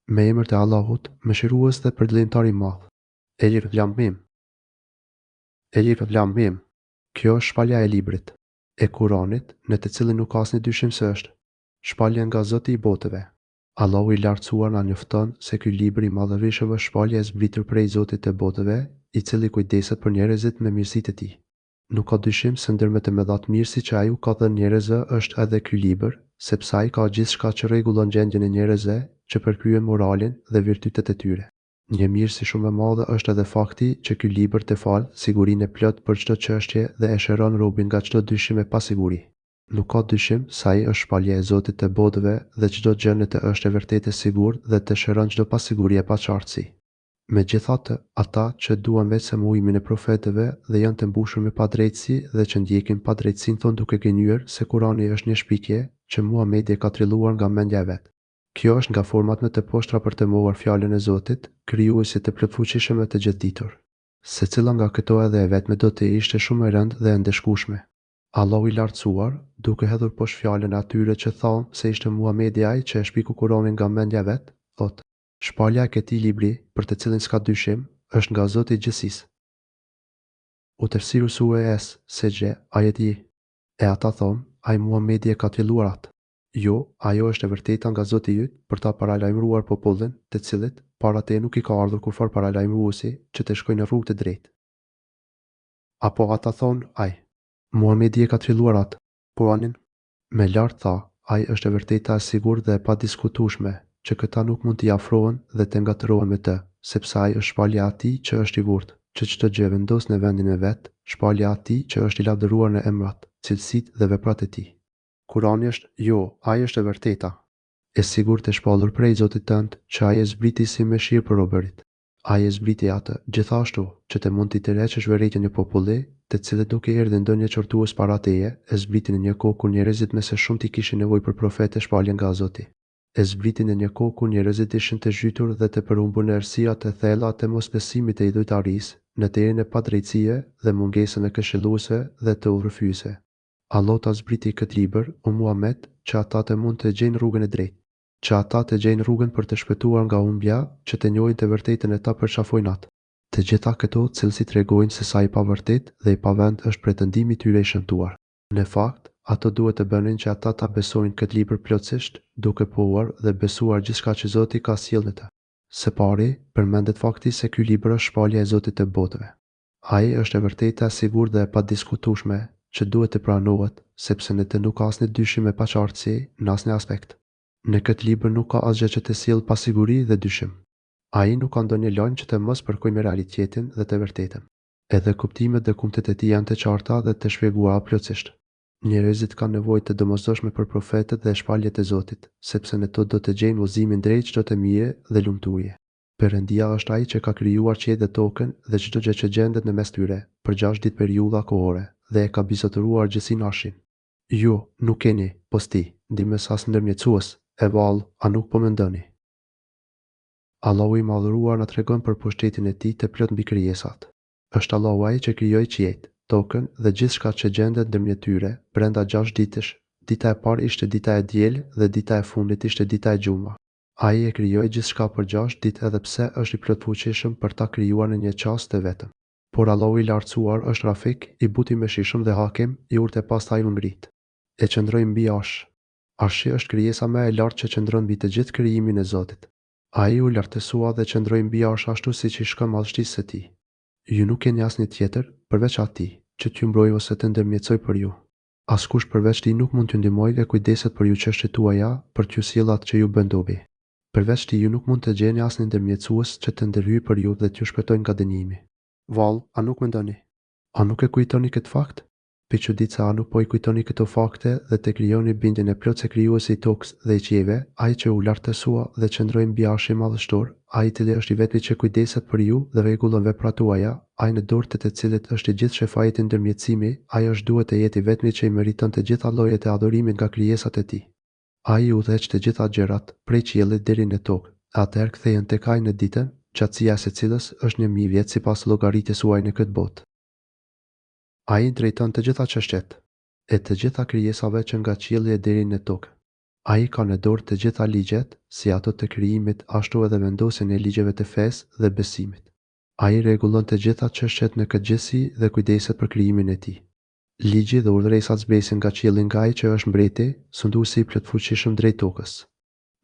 Me emër të Allahut, Mëshirues dhe Përdëllimtar i Madh. Elif Lam Mim. Elif Lam Mim. Kjo është shpallja e librit, e Kuranit, në të cilin nuk ka asnjë dyshim se është shpallje nga Zoti i botëve. Allahu i Lartësuar na njofton se ky libër i madhërishëm është shpallje e zbritur prej Zotit të botëve, i cili kujdeset për njerëzit me mirësitë e Tij. Nuk ka dyshim se ndër më të mëdhatë mirësi që Ai u ka dhënë njerëzve është edhe ky libër, sepse ai ka gjithçka që rregullon gjendjen e njerëzve, që përkryen moralin dhe virtytet e tyre. Një mirësi shumë e madhe është edhe fakti që ky libër të fal sigurinë e plotë për çdo çështje dhe e shëron robin nga çdo dyshim e pasiguri. Nuk ka dyshim se ai është shpallje e Zotit të botëve dhe çdo gjë në të është e vërtetë e sigurt dhe të shëron çdo pasiguri e paqartësi. Megjithatë, ata që duan veçse mohimin e profetëve dhe janë të mbushur me padrejtësi dhe që ndjekin padrejtësinë thonë duke gënjyer se Kurani është një shpikje që Muhamedi e ka trilluar nga mendja e vet. Kjo është nga format më të poshtra për të mohuar fjalën e Zotit, Krijuesit të Plotfuqishëm e të Gjithëditur. Secila nga këto edhe e vetme do të ishte shumë e rëndë dhe e ndëshkueshme. Allahu i Lartësuar, duke hedhur poshtë fjalën e atyre që thanë se ishte Muhamedi ai që e shpiku Kuranin nga mendja e vet, thotë. Shpallja e këtij libri, për të cilin s'ka dyshim, është nga Zoti i gjithësisë. U tefsiru sure Es, Sexhde, ajeti I. E ata thonë, Ai Muhamedi e ka trilluar atë. Jo, ajo është e vërteta nga Zoti yt, për ta paralajmëruar popullin, të cilit, para teje nuk i ka ardhur kurrfarë paralajmëruesi, që të shkojë në rrugë të drejtë. Apo ata thonë, Ai. Muhamedi e ka trilluar atë. Kuranin? Me lart tha, ai është e vërteta e sigurt dhe e padiskutueshme, që këta nuk mund t'i afrohen dhe të ngatërrohen me të, sepse ai është shpallja e Atij që është i Urtë, që çdo gjë e vendos në vendin e vet, shpallja e Atij që është i lavdëruar në emrat, cilësitë dhe veprat e Tij. Kurani është, jo, ai është e vërteta. E sigurt e shpallur prej Zotit tënd, që Ai e zbriti si mëshirë për robërit. Ai e zbriti atë, gjithashtu, që të mund t'i tërheqësh vërejtjen një populli, të cilit nuk i erdhi ndonjë qortues para teje, e zbriti në një kohë kur njerëzit më së shumti kishin nevojë për profetë e shpallje nga Zoti. E zbriti në një kohë kur njerëzit ishin të zhytur dhe të përhumbur në errësira të thella të mosbesimit e idhujtarisë, në terrin e padrejtësive dhe mungesën e këshilluesve dhe të udhërrëfyesve. Allahu ta zbriti këtë libër, o Muhamed, që ata të mund të gjejnë rrugën e drejtë. Që ata të gjejnë rrugën për të shpëtuar nga humbja, që të njohin të vërtetën e ta përqafojnë atë. Të gjitha këto cilësi tregojnë se sa i pavërtetë dhe i pavend është pretendimi i tyre i shëmtuar. Në fakt, ato duhet të bënin që ata ta besojnë këtë libër plotësisht, duke pohuar dhe besuar gjithçka që Zoti ka sjellë në të. Së pari, përmendet fakti se ky libër është shpallja e Zotit të botëve. Ai është e vërteta e sigurt dhe e padiskutueshme, që duhet të pranohet, sepse në të nuk ka asnjë dyshim e paqartësi në asnjë aspekt. Në këtë libër nuk ka asgjë që të sjellë pasiguri dhe dyshim. Ai nuk ka ndonjë lajm që të mos përkojë me realitetin dhe të vërtetën. Edhe kuptimet dhe kumtet e tij janë të qarta dhe të shpjeguara plotësisht. Njerëzit kanë nevojë të domosdoshme për profetët dhe shpalljet e Zotit, sepse në to do të gjejnë udhëzimin drejt çdo të mire dhe lumturie. Perëndia është Ai që ka krijuar qiejt dhe tokën dhe çdo gjë që gjendet në mes tyre, për gjashtë ditë periudha kohore, dhe e ka mbizotëruar gjithësinë Arshin. Ju, nuk keni, pos Tij, ndihmës as ndërmjetësues, e vallë, a nuk po mendoni? Allahu i Madhëruar na tregon për pushtetin e Tij të plotë mbi krijesat. Është Allahu Ai që krijoi qiejt, tokën dhe gjithçka që gjendet ndërmjet tyre, brenda gjashtë ditësh, dita e parë ishte dita e diel dhe dita e fundit ishte dita e xhuma. Ai e krijoi gjithçka për gjashtë ditë edhe pse është i plotfuqishëm për ta krijuar në një çast të vetëm. Por Allahu i Lartësuar është Rafik, i butë i mëshirshëm dhe Hakim, i urtë e pastaj u ngrit. E qëndroi mbi Arsh. Arshi është krijesa më e lartë që qëndron mbi të gjithë krijimin e Zotit. Ai u lartësua dhe qëndroi mbi Arsh ashtu siç i shkon madhështisë së Tij. Ju nuk keni asnjë tjetër, përveç Atij, që t'ju mbrojë ose të ndërmjetësojë për ju. Askush përveç Tij nuk mund t'ju ndihmojë e kujdeset për ju çështjet tuaja, për t'ju sjellë atë që ju bën dobi. Përveç Tij ju nuk mund të gjeni asnjë ndërmjetësues që të ndërhyjë për ju dhe t'ju shpëtojë nga dënimi. Vallë, a nuk mendoni? A nuk e kujtoni këtë fakt? Çuditë se a nuk po i kujtoni këto fakte dhe të krijoni bindjen e plotë se Krijuesi i tokës dhe i qiejve, Ai që u lartësua dhe qëndroi mbi Arshin madhështor, Ai i cili është i vetmi që kujdeset për ju dhe rregullon veprat tuaja, Ai në dorë të të cilit është i gjithë shefajeti ndërmjetësimi, Ai është duhet të jetë i vetmi që i meriton të gjitha llojet e adhurimit nga krijesat e Tij. Ai i udhëheq të gjitha gjërat, prej qiellit deri në tokë, e atëherë kthehen tek Ai në ditën, gjatësia e së cilës është 1000 vjet sipas llogaritjes suaj në këtë botë. Ai drejton të gjitha çështjet. E të gjitha krijesave që nga qielli e deri në tokë. Ai ka në dorë të gjitha ligjet, si ato të krijimit ashtu edhe vendosjen e ligjeve të fesë dhe besimit. Ai rregullon të gjitha çështjet në këtë gjithësi dhe kujdeset për krijimin e tij. Ligji dhe urdhëresat zbresin nga qielli nga Ai që është Mbreti, Sunduesi i Plotfuqishëm drejt tokës.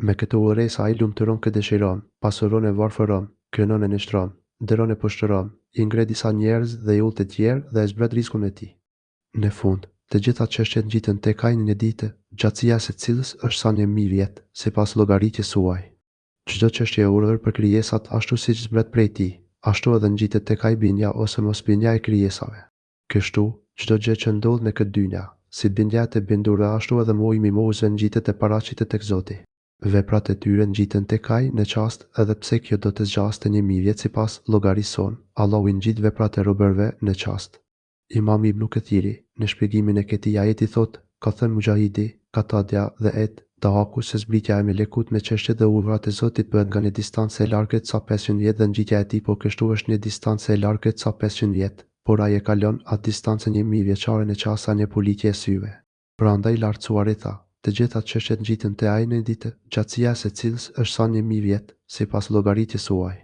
Me këto urdhëresa Ai lumturon kë dëshiron, pasuron e varfëron, krenon e nënshtron, nderon e poshtëron, i ngre disa njerëz dhe i ul të tjerë dhe e zbret rizkun e tij. Në fund, të gjitha çështjet ngjiten tek Ai në një ditë, gjatësia e së cilës është sa 1000 vjet, sipas llogaritjes suaj. Çdo çështje e urdhër për krijesat ashtu siç zbret prej Tij, ashtu edhe ngjitet tek Ai bindja ose mosbindja e krijesave. Kështu, çdo gjë që ndodh në këtë dynja, si bindja e të bindurve ashtu edhe mohimi i mohuesve ngjitet e paraqitet tek Zoti. Veprat e tyre ngjiten tek Ai në çast edhe pse kjo do të zgjaste 1000 vjet sipas llogarisë sonë, Allahu i ngjit veprat e robërve në çast. Imam Ibnu Kethiri, në shpjegimin e këtij ajeti thotë, Ka thënë Muxhahidi, Katadja dhe Ed, Dahaku se zbritja e melekut me çështjet dhe urdhrat e Zotit bëhet nga një distancë e largët sa 500 vjet dhe ngjitja e tij po kështu është një distancë e largët sa 500 vjet, por ai e kalon atë distancë njëmijëvjeçare në çast sa një pulitje e syve. Prandaj i Lartësuari tha, Të gjitha çështjet ngjiten te ai në një ditë, gjatësia e së cilës është sa 1000 vjet, sipas llogaritjes suaj.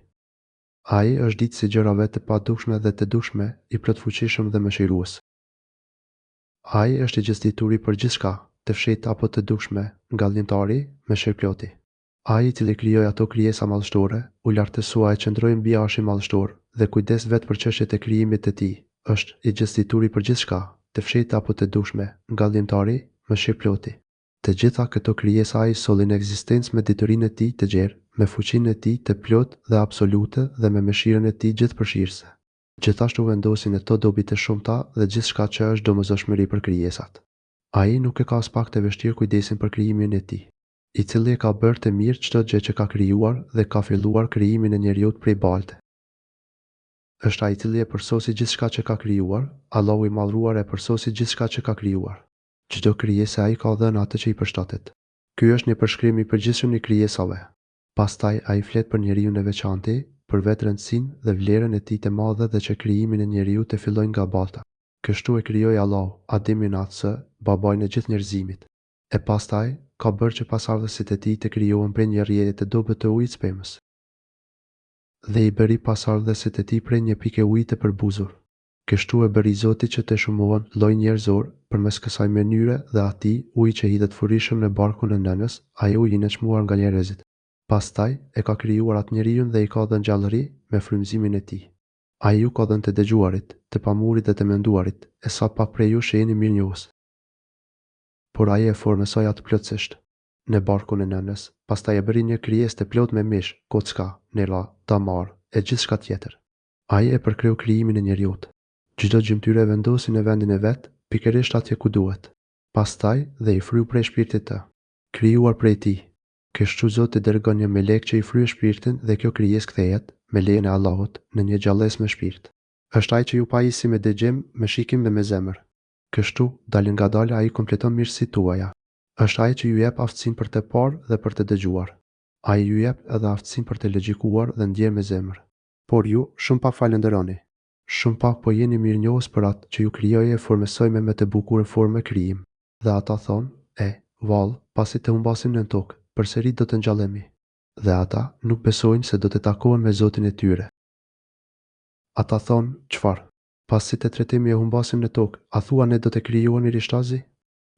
Ai është ditës i gjërave të padukshme dhe të dukshme, i plotfuqishëm dhe mëshirues. Ai është i gjithëdituri për gjithçka, të fshehtë apo të dukshme, Ngadhënjimtari, Mëshirëploti. Ai i cili krijoi ato krijesa madhështore, u lartësua e qëndroi mbi Arshin madhështor, dhe kujdes vetë për çështjet e krijimit të tij, është, i gjithëdituri për gjithçka, të fshehtë apo të dukshme, Ngadhënjimtari, Mëshirëploti. Të gjitha këto krijesa ai i solli në ekzistencë me diturinë e tij të gjerë, me fuqinë e tij të plotë dhe absolute dhe me mëshirën e tij gjithëpërfshirëse. Gjithashtu vendosi në to dobi të shumta dhe gjithçka që është domosdoshmëri për krijesat. Ai nuk e ka aspak të vështirë kujdesin për krijimin e tij. I cili e ka bërë të mirë çdo gjë që ka krijuar dhe ka filluar krijimin e njeriut prej balte. Është Ai i cili e përsosi gjithçka që ka krijuar, Allahu i Madhëruar e përsosi gjithçka që ka krijuar. Çdo krijese Ai ka dhënë atë që i përshtatet. Ky është një përshkrim i përgjithshëm i krijesave. Pastaj ai flet për njeriun në veçanti, për vetë rëndësinë dhe vlerën e tij të madhe dhe që krijimin e njeriut e filloi nga balta. Kështu e krijoi Allahu, Ademin A.S., babain e gjithë njerëzimit. E pastaj, ka bërë që pasardhësit e tij të krijohen prej një rrjedhje të dobët të ujit të pemës. Dhe i bëri pasardhësit e tij prej një pike uji të përbuzur. Kështu e bëri Zoti që të shumohen lloji njerëzor përmes kësaj mënyre dhe atij uji që hidhet furishëm në barkun e nënës, ai ujë i nënçmuar nga njerëzit. Pastaj, e ka krijuar atë njeriun dhe i ka dhënë gjallëri me frymëzimin e tij. Ai ju ka dhënë të dëgjuarit, të pamurit dhe të menduarit, e sa pak prej jush që jeni mirënjohës. Por ai e formësoi atë plotësisht. Në barkun e nënës, pastaj e bëri një krijesë të plotë me mish, kocka, nerva, damarë, e gjithçka tjetër. Ai e përkreu krijimin e njeriut. Çdo gjymtyrë e vendosi në vendin e vet, pikërisht atje ku duhet. Pastaj, dhe i fryu prej shpirtit të. Krijuar prej tij. Kështu Zoti dërgon një melek që i fryen shpirtin dhe kjo krijesë kthehet, me lejen e Allahut, në një gjallesë me shpirt. Është Ai që ju pajisi me dëgjim, me shikim dhe me zemër. Kështu, dalëngadalë Ai kompleton mirësitë tuaja. Është Ai që ju jep aftësinë për të parë dhe për të dëgjuar. Ai ju jep edhe aftësinë për të logjikuar dhe ndjerë me zemër. Por ju, shumë pak falënderoni. Shumë pak po jeni mirënjohës për atë që ju krijoi e formësoi me më të bukurën formë krijim. Dhe ata thonë, E, vallë, pasi të humbasim nën tokë, përsëri do të ngjallemi? Dhe ata nuk besojnë se do të takohen me Zotin e tyre. Ata thonë, Çfarë? Pasi të tretemi e humbasim në tokë, a thua ne do të krijohemi rishtazi?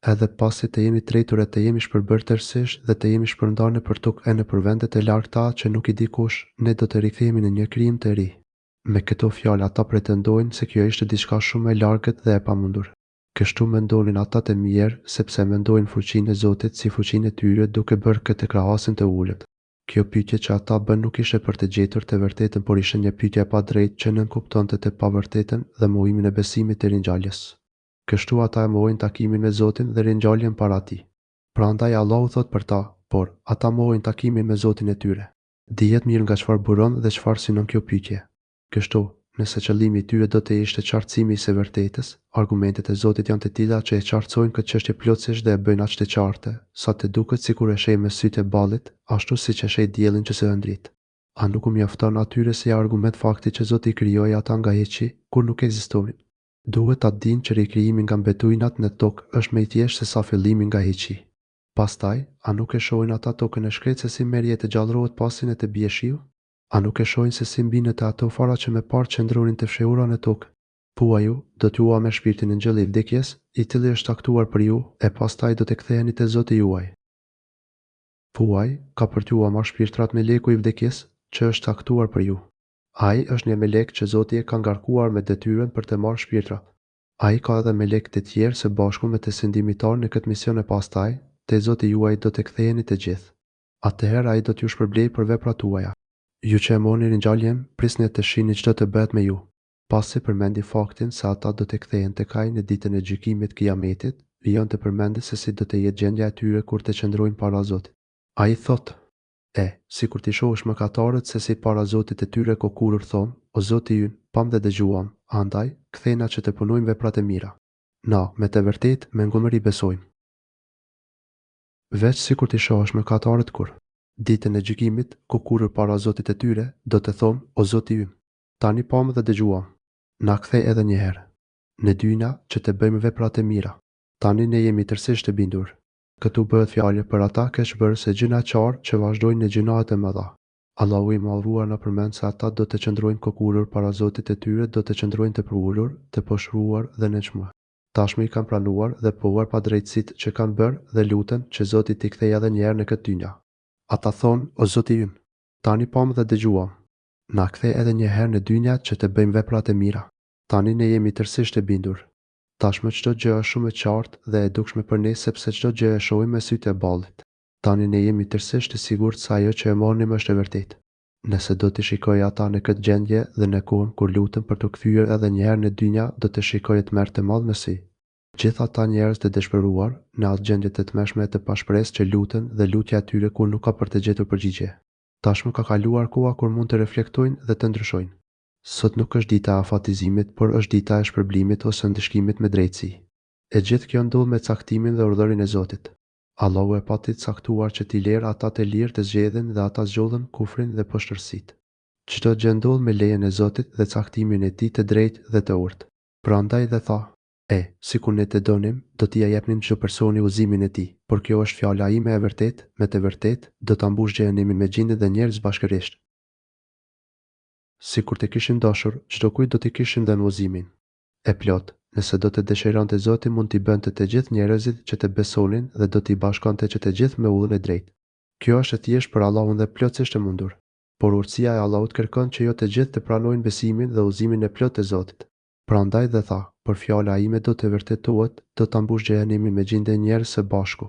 Edhe pasi të jemi tretur e të jemi shpërbërë tërësisht dhe të jemi shpërndarë nëpër tokë e nëpër vende të largëta që nuk i di kush, ne do të rikthehemi në një krijim të ri. Me këto fjalë ata pretendojnë se kjo ishte diçka shumë e largët dhe e pamundur. Kështu mendonin ata të mjerë sepse e mendojnë fuqinë e Zotit si fuqinë e tyre duke bërë këtë krahasim të ulët. Kjo pyetje që ata bënë nuk ishte për të gjetur të vërtetën por ishte një pyetje e padrejtë që nënkuptonte të pavërtetën dhe mohimin e besimit të ringjalljes. Kështu ata e mohojnë takimin me Zotin dhe ringjalljen para Tij. Prandaj Allahu thotë për ta, Por, ata mohojnë takimin me Zotin e tyre. Dihet mirë nga çfarë buron dhe çfarë synon kjo pyetje. Kështu, nëse qëllimi i tyre do të ishte qartësimi i së vërtetës, argumentet e Zotit janë të tilla që e qartësojnë këtë çështje plotësisht dhe e bëjnë aq të qartë, sa të duket sikur e sheh me sytë e ballit, ashtu siç e sheh diellin që s'ndrit. A nuk u mjafton atyre si argument fakti që Zoti i krijoi ata nga hiçi, kur nuk ekzistonin? Duhet ta dinë që rikrijimi nga mbeturinat në tokë është më i thjeshtë se sa fillimi nga hiçi. Pastaj, a nuk e shohin ata tokën e shkretë se si merr jetë e gjallërohet pasi në të bie shiu? A nuk e shohin se si mbijnë në të ato fara që më parë qëndronin të fshehura në tokë? Thuaju, Do t'jua merr shpirtin engjëlli i vdekjes, i cili është caktuar për ju, e pastaj do të ktheheni te Zoti juaj. Thuaj, Ka për t'jua marrë shpirtrat meleku i vdekjes, që është caktuar për ju. Ai është një melek që Zoti e ka ngarkuar me detyrën për të marrë shpirtrat. Ai ka edhe melekë të tjerë së bashku me të si ndihmitarë në këtë mision e pastaj, te Zoti juaj do të ktheheni të gjithë. Atëherë Ai do t'ju shpërblejë për veprat tuaja. Ju që e mohoni ringjalljen, prisni e të shihni ç'do të bëhet me ju. Pasi përmendi faktin se ata do të kthehen tek Ai në Ditën e Gjykimit, Kijametit, vijon të përmendë se si do të jetë gjendja e tyre kur të qëndrojnë para Zotit. Ai thotë, E, sikur t'i shohësh mëkatarët se si para Zotit të tyre kokulur thonë, O Zoti ynë, pamë dhe dëgjuam, andaj, kthena që të punojmë vepra të mira. Na, me të vërtetë, me ngulmëri besojmë. Veç sikur t'i shohësh mëkatarët kur, Ditën e Gjykimit, kokulur para Zotit të tyre, do të thonë, O Zoti ynë! Tani pamë dhe dëgjuam. Na kthe edhe një herë. Në dynja, që të bëjmë vepra të mira. Tani ne jemi tërësisht të bindur. Këtu bëhet fjalë për ata keqbërës e gjynahqarë që vazhdojnë në gjynahet e mëdha. Allahu i Madhëruar na përmend se ata do të qëndrojnë kokulur para Zotit të tyre do të qëndrojnë të përulur, të poshtëruar dhe nënçmuar. Tashmë i kanë pranuar dhe pohuar padrejtësitë që kanë bërë dhe luten që Zoti t'i kthejë edhe një herë në këtë dynja. Ata thonë, O Zoti ynë! Tani pamë dhe dëgjuam. Na kthe edhe një herë në dynja që të bëjmë vepra të mira. Tani ne jemi tërësisht të bindur. Tashmë çdo gjë është shumë e qartë dhe e dukshme për ne sepse çdo gjë e shohim me sytë e ballit. Tani ne jemi tërësisht të sigurt se ajo që e mohonim është e vërtetë. Nëse do t'i shikoje ata në këtë gjendje dhe në kohën kur luten për t'u kthyer edhe një herë në dynja do të shikoje tmerr të madh në sy. Gjithë ata njerëz të dëshpëruar, në atë gjendje të tmerrshme e të pashpresë që luten dhe lutja e tyre kurrë nuk ka për të gjetur përgjigje. Tashmë ka kaluar koha kur mund të reflektojnë dhe të ndryshojnë. Sot nuk është dita e afatizimit, por është dita e shpërblimit ose ndëshkimit me drejtësi. E gjithë kjo ndodh me caktimin dhe urdhërin e Zotit. Allahu e pati caktuar që t'i lerë ata të lirë të zgjedhin dhe ata zgjodhën kufrin dhe poshtërsitë. Çdo gjë ndodh me lejen e Zotit dhe caktimin e Tij të drejtë dhe të urtë. Prandaj dhe tha, E, sikur ne të donim, do t'ia jepnim çdo personi udhëzimin e tij, por kjo është fjala ime e vërtetë, me të vërtetë, do ta mbush xhehenemin me xhinde dhe njerëz bashkërisht. Sikur të kishim dashur, çdokujt do t'i kishim dhënë udhëzimin e plotë. Nëse do të dëshironte Zoti mund t'i bënte të gjithë njerëzit që të besonin dhe do t'i bashkonte që të gjithë me udhën e drejtë. Kjo është e thjeshtë për Allahun dhe plotësisht e mundur. Por urtësia e Allahut kërkon që jo të gjithë të pranojnë besimin dhe udhëzimin e plotë të Zotit. Prandaj dhe tha, Por fjala ime do të vërtetohet, do ta mbush xhehenemin me xhinde e njerëz së bashku.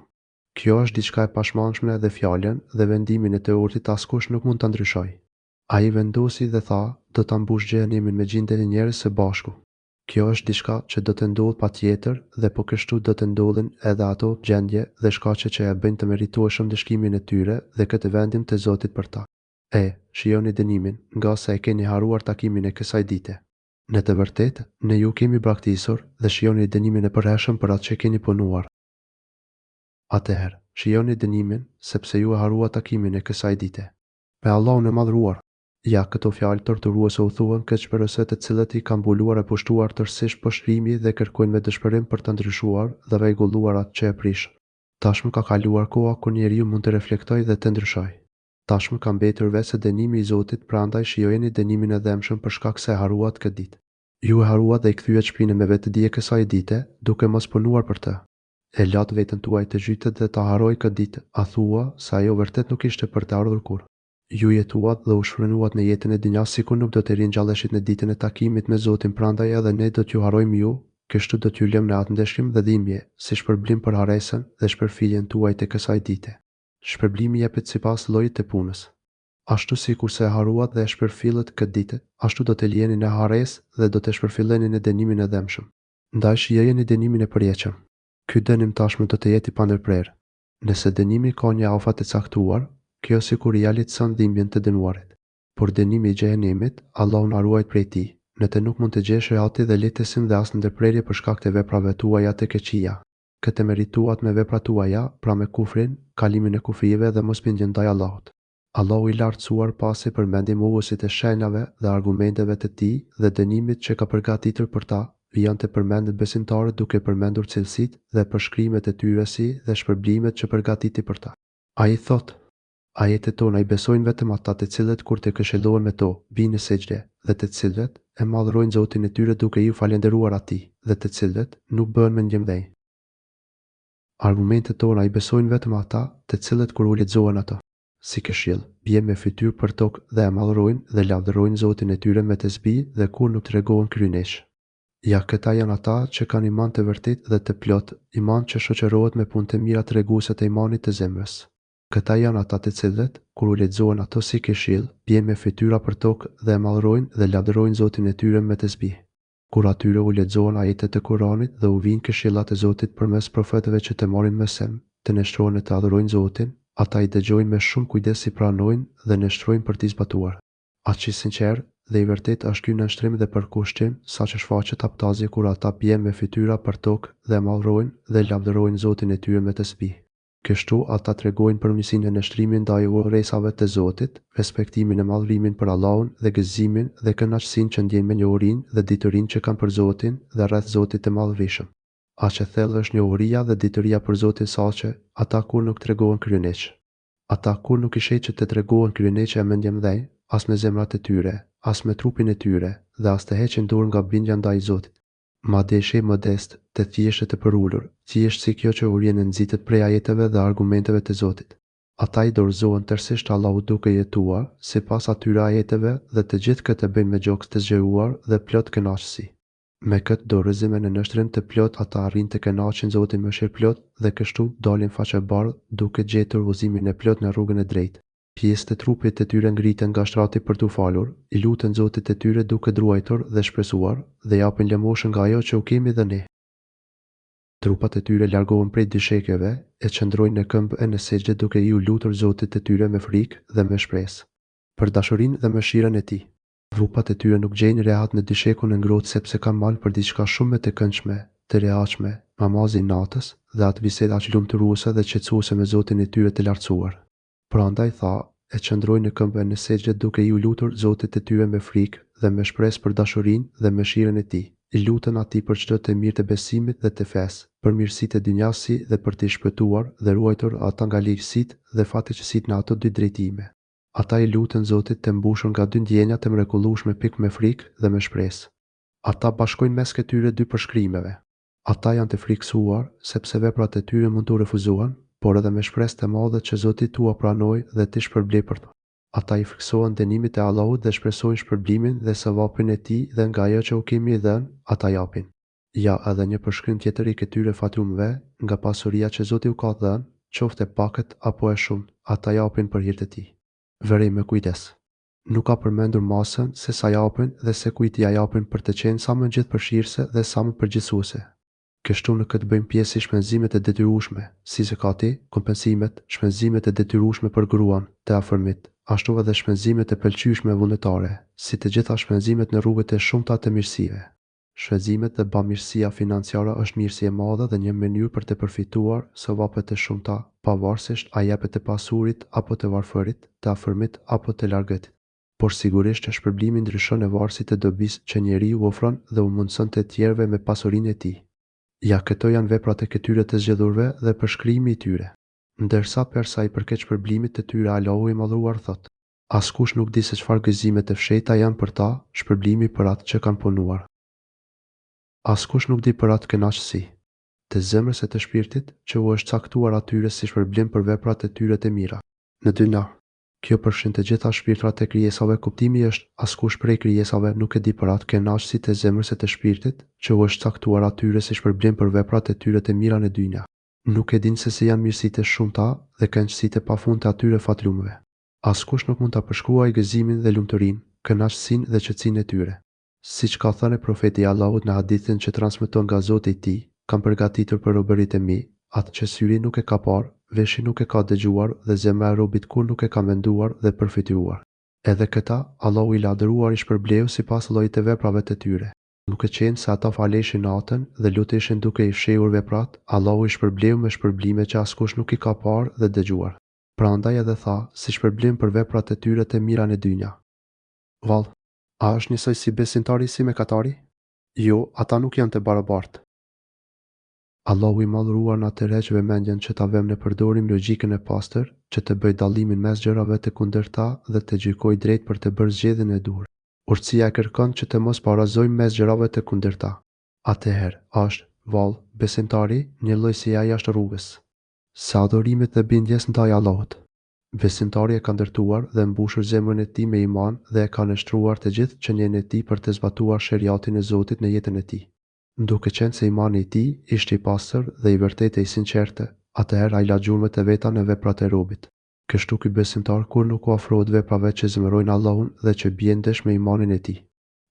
Kjo është diçka e pashmangshme dhe fjalën dhe vendimin e të urtit askush nuk mund ta ndryshojë. Ai vendosi dhe tha, Do ta mbush xhehenemin me xhinde e njerëz së bashku. Kjo është diçka që do të ndodhë patjetër dhe po kështu do të ndodhin edhe ato gjendje dhe shkaqe që e bëjnë të meritueshëm ndëshkimin e tyre dhe këtë vendim të Zotit për ta. E, shijoni dënimin, ngase e keni harruar takimin e kësaj dite. Në të vërtetë, ne ju kemi braktisur dhe shijoni dënimin e përhershëm për atë që keni punuar. Atëherë, shijoni dënimin, sepse ju e harruat takimin e kësaj dite. Me Allahun e Madhëruar! Ja, këto fjalë torturuese u thuhen keqbërësve të cilët i ka mbuluar e pushtuar tërësisht poshtërimi dhe kërkojnë me dëshpërim për të ndryshuar dhe rregulluar atë që e prishën. Tashmë ka kaluar koha kur njeriu mund të reflektojë dhe të ndryshojë. Tashmë ka mbetur veçse dënimi i Zotit prandaj shijojeni dënimin e dhembshëm për shkak se e harruat këtë ditë. Ju e harruat dhe i kthyet shpinën me vetëdije kësaj dite, duke mos punuar për të. E latë veten tuaj të zhytet dhe ta harrojë këtë ditë, a thua se ajo vërtet nuk ishte për të ardhur kurrë. Ju jetuat dhe u shfrenuat në jetën e dynjasë sikur nuk do të ringjalleshit në ditën e takimit me Zotin prandaj edhe ne do t'ju harrojmë ju, kështu do t'ju lëmë në atë ndëshkim dhe dhimbje, si shpërblim për harresën dhe shpërfilljen tuaj të kësaj dite. Shpërblimi jepet sipas llojit të punës. Ashtu sikurse e harruat dhe e shpërfillët këtë ditë, ashtu do të liheni në harresë dhe do të shpërfilleni në dënimin e dhembshëm. Ndaj shijojeni dënimin e përjetshëm. Ky dënim tashmë do të jetë i pandërprerë. Nëse dënimi ka një afat të caktuar, kjo sikur ia lehtëson dhimbjen të dënuarit. Por dënimi i xhehenemit, Allahu na ruajt prej tij, në të nuk mund të gjesh rehati dhe lehtësim dhe as ndërprerje për shkak të veprave tuaja të këqija. Këtë e merituat me veprat tuaja, pra me kufrin, kalimin e kufijve dhe mosbindjen ndaj Allahut. Allahu i Lartësuar pasi përmendi mohuesit e shenjave dhe argumenteve të Tij dhe dënimit që ka përgatitur për ta, vijon të përmendë besimtarët duke përmendur cilësitë dhe përshkrimet e tyre si dhe shpërblimet që përgatiti për ta. Ai thotë, Ajetet tona i besojnë vetëm ata të cilët kur të këshillohen me to, bijnë në sexhde, dhe të cilët, e madhërojnë Zotin e tyre duke iu falënderuar Atij, dhe të cilët, nuk bëhen mendjemëdhenj. Argumentet tona i besojnë vetëm ata, të cilët kur u lexohen ato, si këshillë, bien me fytyrë përtokë dhe e madhërojnë dhe lavdërojnë Zotin e tyre me tesbih dhe kurrë nuk tregohen kryeneçë. Ja këta janë ata që kanë iman të vërtetë dhe të plotë, iman që shoqërohet me punë të mira treguese të imanit të zemrës. Këta janë ata të cilët, kur u lexohen ato si këshillë, bien me fytyra përtokë dhe e madhërojnë dhe lavdërojnë Zotin e tyre me tesbih. Kur atyre u lexohen ajetet e Kuranit dhe u vijnë këshillat e Zotit përmes profetëve që të marrin mësim, të nënshtrohen e të adhurojnë Zotin, ata i dëgjojnë me shumë kujdes i pranojnë dhe nënshtrojnë për t'i zbatuar. Aq i sinqertë dhe i vërtetë është ky nënshtrim dhe përkushtim saqë shfaqet haptazi kur ata bien me fytyra përtokë dhe e madhërojnë dhe lavdërojnë Zotin e tyre me tesbih. Kështu ata tregojnë përulësinë e nënshtrimin ndaj urdhëresave të Zotit, respektimin e madhërimin për Allahun dhe gëzimin dhe kënaqësinë që ndjejnë me njohurinë dhe diturinë që kanë për Zotin dhe rreth Zotit të Madhërishëm. Aq e thellë është njohuria dhe dituria për Zotin saqë ata kurrë nuk tregohen kryeneçë. Ata kurrë nuk i sheh që të tregohen kryeneçë e mendjemëdhenj, as me zemrat e tyre, as me trupin e tyre, dhe as të heqin dorë nga bindja ndaj Zotit. Madje i sheh modestë, të thjeshtë e të përulur, thjesht si kjo që u vjen e nxitet prej ajeteve dhe argumenteve të Zotit. Ata i dorëzohen tërësisht Allahut duke jetuar sipas atyre ajeteve dhe të gjithë këtë e bëjnë me gjoks të zgjeruar dhe plot kënaqësi. Me këtë dorëzim e nënshtrim të plotë ata arrijnë të kënaqin Zotin mëshirëplotë dhe kështu dalin faqebardhë duke gjetur udhëzimin e plotë në rrugën e drejtë. Pjesët e trupit të tyre ngriten nga shtrati për t'u falur, i luten Zotit të tyre duke druajtur dhe shpresuar, dhe japin lëmoshën nga ajo që u kemi dhënë ne. Trupat e tyre largohen prej dyshekeve e qëndrojnë në këmbë e në sexhde duke iu lutur Zotit të tyre me frikë dhe me shpresë. Për dashurinë dhe mëshirën e Tij. Trupat e tyre nuk gjejnë rehat në dyshekun e ngrohtë sepse kanë mall për diçka shumë më të këndshme, të rehatshme, namazin e natës dhe atë bisedë aq lumturuese dhe qetësuese me Zotin e tyre të Lartësuar. Prandaj tha, e qëndrojnë në këmbë e në sexhde duke iu lutur Zotit të tyre me frikë dhe me shpresë për dashurinë dhe mëshirën e Tij. I luten Atij për çdo të mirë të besimit dhe të fesë, për mirësitë e dynjasë si dhe për t'i shpëtuar dhe ruajtur ata nga ligësitë dhe fatkeqësitë në ato dy drejtime. Ata i luten Zotit të mbushur nga dy ndjenja të mrekullueshme pikë me frikë dhe me shpresë. Ata bashkojnë mes këtyre dy përshkrimeve. Ata janë të frikësuar, sepse veprat e tyre mund t'u refuzohen, por edhe me shpresë të madhe që Zoti t'ua pranojë dhe t'i shpërblejë për to. Ata i frikësohen dënimit të Allahut dhe shpresojnë shpërblimin dhe sevapin e Tij dhe nga ajo që u kemi dhënë, ata japin. Ja edhe një përshkrim tjetër i këtyre fatlumëve, nga pasuria që Zoti u ka dhënë, qoftë e pakët apo e shumtë, ata japin për hir të Tij. Vërej me kujdes. Nuk ka përmendur masën se sa japin dhe se kujt ia japin për të qenë sa më gjithëpërfshirëse dhe sa më përgjithësuese. Kështu në këtë bëjnë pjesë si shpenzimet e detyrueshme, si zekati, kompensimet, shpenzimet e detyrueshme për gruan, të afërmit, ashtu edhe shpenzimet e pëlqyeshme vullnetare, si të gjitha shpenzimet në rrugët e shumta të mirësive. Shpenzimet dhe bamirësia financiare është mirësi e madhe dhe një mënyrë për të përfituar sevape të shumta, pavarësisht a jepet të pasurit apo të varfërit, të afërmit apo të largëtit. Por sigurisht që shpërblimi ndryshon në varësi të dobisë që njeriu u ofron dhe u mundëson të tjerëve me pasurinë e tij. Ja këto janë veprat e këtyre të zgjedhurve dhe përshkrimi i tyre. Ndërsa per sa i përket shpërblimit të tyre Allahu i Madhëruar thotë. Askush nuk di se çfarë gëzime të fshehta janë për ta, shpërblimi për atë që kanë punuar. Askush nuk di për atë kënaqësi, të zemrës e të shpirtit, që u është caktuar atyre si shpërblim për veprat e tyre të mira. Në dynja. Kjo përfshin të gjitha shpirtrat e krijesave kuptimi është, askush prej krijesave nuk e di për atë kënaqësi të zemrës e të shpirtit, që u është caktuar atyre si shpërblim për veprat e tyre të mira në dynja. Nuk e dinë se si janë mirësitë e shumta dhe kënaqësitë e pafund të atyre fatlumëve. Askush nuk mund ta përshkruajë gëzimin dhe lumturinë, kënaqësinë dhe qetësinë e tyre. Siç ka thënë Profeti i Allahut në hadithin që transmeton nga Zoti i tij, Kam përgatitur për robërit e mi, atë që syri nuk e ka parë, veshi nuk e ka dëgjuar dhe zemra e robit kurrë nuk e ka menduar dhe përfytyruar. Edhe këta, Allahu i Lavdëruar i shpërbleu sipas llojit të veprave të tyre. Duke qenë se ata faleshin natën dhe luteshin duke i fshehur veprat, Allahu i shpërbleu me shpërblime që askush nuk i ka parë dhe dëgjuar. Prandaj edhe tha, si shpërblim për veprat e tyre të mira në dynja. Vallë, a është njësoj si besimtari si mëkatari? Jo, ata nuk janë të barabartë. Allahu i Madhëruar na tërheq vëmendjen që ta vëmë në përdorim logjikën e pastër, që të bëjë dallimin mes gjërave të kundërta dhe të gjykojë drejt për të bërë zgjedhjen e duhur. Urtësia e kërkon që të mos barazojmë mes gjërave të kundërta. Atëherë, a është, vallë, besimtari, njëlloj si ai jashtë rrugës së adhurimit dhe bindjes ndaj Allahut? Besimtari e ka ndërtuar dhe mbushur zemrën e tij me iman dhe e ka nënshtruar të gjithë qenien e tij për të zbatuar sheriatin e Zotit në jetën e tij. Duke qenë se imani i tij ishte i pastër dhe i vërtetë e i sinqertë, atëherë ai la gjurmët e veta në veprat e robit. Kështu ky besimtar kurrë nuk u afrohet veprave që zemërojnë Allahun dhe që bien ndesh me imanin e tij.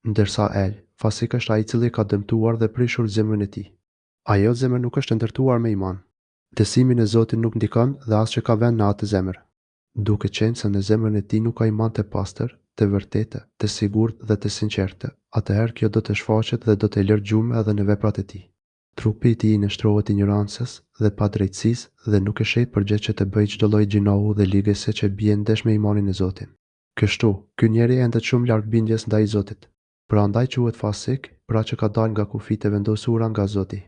Ndërsa el, fasik është ai i cili e ka dëmtuar dhe prishur zemrën e tij. Ajo zemër nuk është e ndërtuar me iman. Besimi në Zotin nuk ndikon dhe as që ka vend në atë zemër. Duke qenë se në zemrën e tij nuk ka iman të pastër, të vërtetë, të sigurt dhe të sinqertë, atëherë kjo do të shfaqet dhe do të lërë gjurmë edhe në veprat e tij. Trupi i tij i nënshtrohet injorancës dhe padrejtësisë dhe nuk e sheh për gjë që të bëjë çdo lloj gjynahu dhe ligësie që bie ndesh me imanin në Zotin. Kështu, ky njeri endet shumë larg bindjes ndaj Zotit. Prandaj quhet fasik, pra që ka dalë nga kufijtë e vendosura nga Zoti.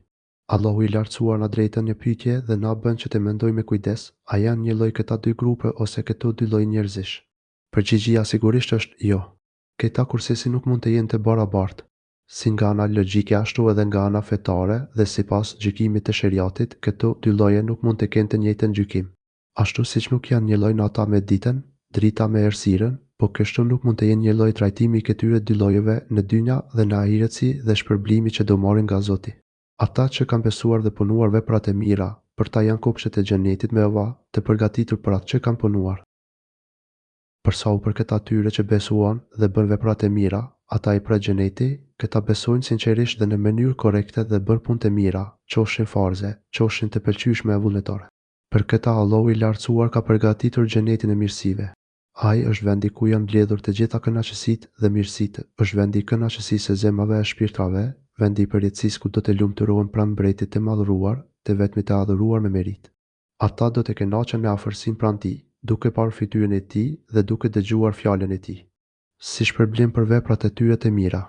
Allahu i Lartësuar na drejton një pyetje dhe na bën që të mendojmë me kujdes, a janë njëlloj këta dy grupe ose këto dy lloj njerëzish? Përgjigjia sigurisht është, jo. Këta kurrsesi nuk mund të jenë të barabartë. Si nga ana logjike ashtu edhe nga ana fetare dhe sipas gjykimit të sheriatit, këto dy lloje nuk mund të kenë të njëjtën gjykim. Ashtu siç nuk janë njëlloj nata me ditën, drita me errësirën, po kështu nuk mund të jenë njëlloj trajtimi i këtyre dy llojeve në dynja dhe në ahiret si dhe shpërblimi që do marrin nga Zoti. Ata që kanë besuar dhe punuar veprat e mira, për ta janë kopshtet e Xhenetit me ova, të përgatitur për atë që kanë punuar. Për sa u përket atyre që besuan dhe bënë veprat e mira, ata i pret Xheneti, këta besojnë sinqerisht dhe në mënyrë korrekte dhe bënë punë të mira, qofshin farze, qofshin të pëlqyeshme e vullnetare. Për këta Allahu i Lartësuar ka përgatitur Xhenetin e mirësive. Ai është vendi ku janë mbledhur të gjitha kënaqësitë dhe mirësitë, është vendi i kënaqësisë së zemrave e shpirtrave, vendi i përjetësisë ku do të lumturohen pranë Mbretit të Madhëruar, të vetmit të adhuruar me meritë. Ata do të kënaqen me afërsinë pranë Tij, duke parë fytyrën e Tij dhe duke dëgjuar fjalën e Tij. Si shpërblim për veprat e tyre të mira.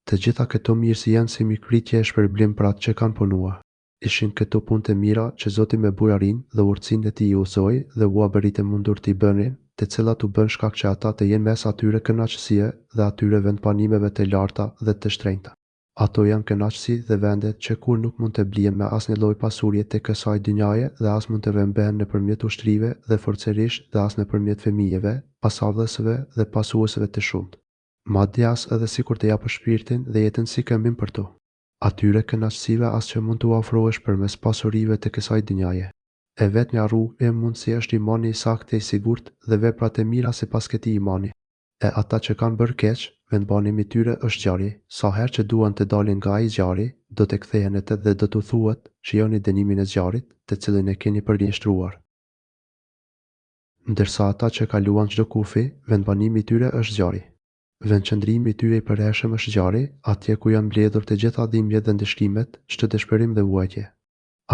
Të gjitha këto mirësi janë si mikpritje e shpërblim për atë që kanë punuar. Ishin këto punë të mira që Zoti me bujarinë dhe urtësinë e Tij i udhëzoi dhe ua bëri të mundur t'i bënin, të cilat u bënë shkak që ata të jenë mes atyre kënaqësive dhe atyre vendbanimeve të larta dhe të shtrenjta. Ato janë kënaqësi dhe vende që kurrë nuk mund të blihen me asnjë lloj pasurie të kësaj dynjaje dhe as mund të rrëmbehen nëpërmjet ushtrive dhe forcërisht dhe as nëpërmjet fëmijëve, pasardhësve dhe pasuesve të shumtë. Madje as edhe sikur të japësh shpirtin dhe jetën si këmbim për to. Atyre kënaqësive as që mund t'u afrohesh përmes pasurive të kësaj dynjaje. E vetmja rrugë e mundësi është imani i saktë e i sigurt dhe veprat e mira sipas këtij imani. E ata që kanë bërë keq, vendbanimi i tyre është zjarri, sa herë që duan të dalin nga ai zjarri, do të kthehen në të dhe do t'u thuhet, Shijoni dënimin e zjarrit, të cilin e keni përgënjeshtruar. Ndërsa ata që kaluan çdo kufi, vendbanimi i tyre është zjarri. Vendqëndrimi i tyre i përhershëm është zjarri, atje ku janë mbledhur të gjitha dhimbjet dhe ndëshkimet, çdo dëshpërim dhe vuajtje.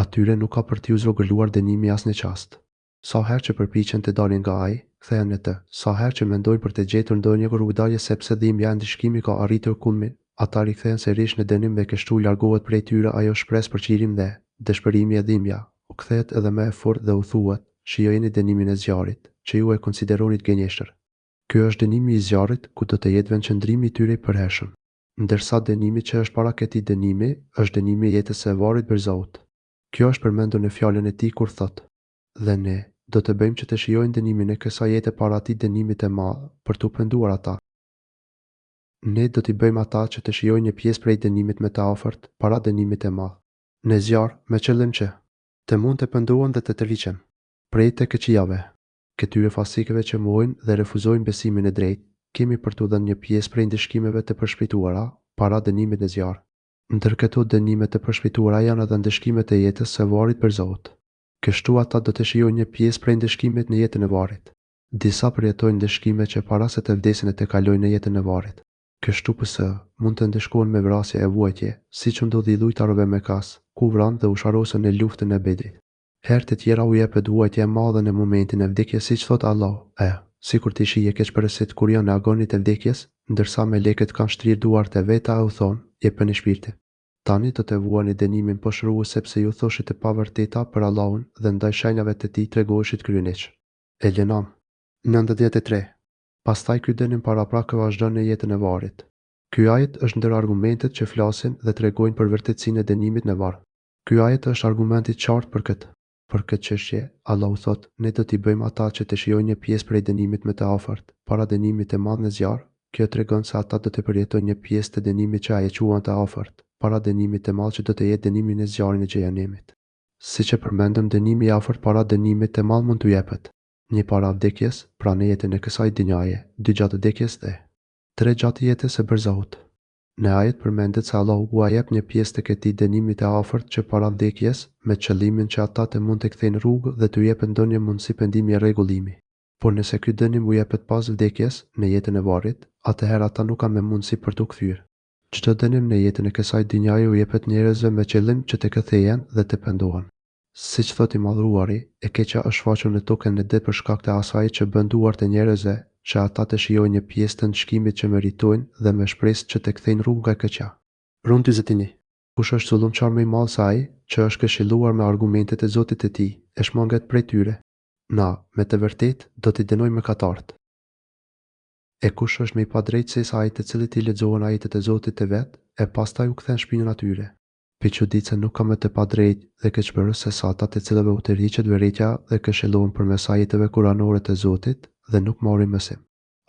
Atyre nuk ka për t'iu zvogëluar dënimi asnjë çast. Sa herë që përpiqen të dalin nga ai, kthehen në të. Sa herë që mendojnë për të gjetur ndonjë rrugëdalje sepse dhimbja e ndëshkimi ka arritur kulmin, ata rikthehen sërish në dënim dhe kështu largohet prej tyre ajo shpresë për çlirim dhe, dëshpërimi e dhimbja, u kthehet edhe më e fortë dhe u thuhet, Shijojeni dënimin e zjarrit, që ju e konsideronit gënjeshtër. Ky është dënimi i zjarrit ku do të jetë vendqëndrimi i tyre i përhershëm. Ndërsa dënimi që është para këtij dënimi është dënimi i jetës së varrit Berzahut. Kjo është përmendur në fjalën e tij kur thotë, Dhe ne, do të bëjmë që të shijojnë dënimin e kësaj jete para atij dënimi të madh, për t'u penduar ata. Ne do t'i bëjmë ata që të shijojnë një pjesë prej dënimit më të afërt, para dënimit të madh. Në zjarr, me qëllim që. Të mund të pendohen dhe të tërhiqen. Prej të këqijave. Këtyre fasikëve që mohojnë dhe refuzojnë besimin e drejtë, kemi për t'u dhënë një pjesë prej ndëshkimeve të përshpejtuara, para dënimit në zjarr. Ndër këto dënime të përshpejtuara janë edhe ndëshkimet e jetës së varrit Berzahut. Kështu ata do të shijojnë një pjesë prej ndëshkimit në jetën e varrit. Disa përjetojnë ndëshkime që para se të vdesin e të kalojnë në jetën e varrit. Kështu PS, mund të ndëshkohen me vrasje e vuajtje, siç u ndodhi idhujtarëve mekas, ku u vranë dhe u shfarosën në luftën e Bedrit. Herë të tjera u jepet vuajtje e madhe në momentin e vdekjes siç thotë Allahu, e. Sikur t'i shihje keqbërësit kur janë në agonitë e vdekjes, ndërsa melekët kanë shtrirë duart e veta e u thonë, Jepeni shpirtin. Tani do të vuani dënimin poshtërues sepse ju thoshit të pavërteta për Allahun dhe ndaj shenjave të Tij tregoheshit kryeneç. El-En'am. 93. Pastaj ky dënim paraprak vazhdon në jetën e varrit. Ky ajet është ndër argumentet që flasin dhe tregojnë për vërtetësinë e dënimit në varr. Ky ajet është argument i qartë për këtë. Për këtë çështje, Allahu thotë, Ne do t'i bëjmë ata që të shijojnë një pjesë prej dënimit më të afërt, para dënimit të madh në zjarr, kjo tregon se ata do të përjetojnë një pjesë të dënimit që Ai e quan të afërt, para dënimit të madh që do të jetë dënimi në zjarrin e Xhehenemit. Siç e përmendëm dënimi i afërt para dënimit të madh mund t'u jepet, një para vdekjes, pra në jetën e kësaj dynjaje, dy gjatë vdekjes dhe tre gjatë jetës së berzahut. Në ajet përmendet se Allahu ua jep një pjesë të këtij dënimi të afërt që para vdekjes, me qëllimin që ata të mund të kthejnë rrugë dhe t'u jepet ndonjë mundësi pendimi e rregullimi. Por nëse ky dënim u jepet pas vdekjes, në jetën e varrit, atëherë ata nuk kanë më mundësi për t'u kthyer. Çdo dënim në jetën e kësaj dynjaje u jepet njerëzve me qëllim që të kthehen dhe të pendohen. Siç thotë i Madhëruari, e keqja është shfaqur në tokë e në det për shkak të asaj që bënë duart e njerëzve, që ata të shijojnë një pjesë të ndëshkimit që meritojnë dhe me shpresë që të kthejnë rrugë nga e keqja. Rum 41. Kush është zullumqar më i madh se ai, që është këshilluar me argumentet e Zotit të tij, e shmanget prej tyre? Na, me të vërtetë, do t'i dënojmë mëkatarët. E kush është më i padrejtë sesa ai të cilit i lexohen ajetet e Zotit të vet, e pastaj u kthen shpinën atyre? Bëj çudi se nuk ka më të padrejtë dhe keqbërës se sa ata të cilëve u tërhiqet vërejtja dhe këshillohen përmes ajeteve kuranore të Zotit dhe nuk marrin mësim.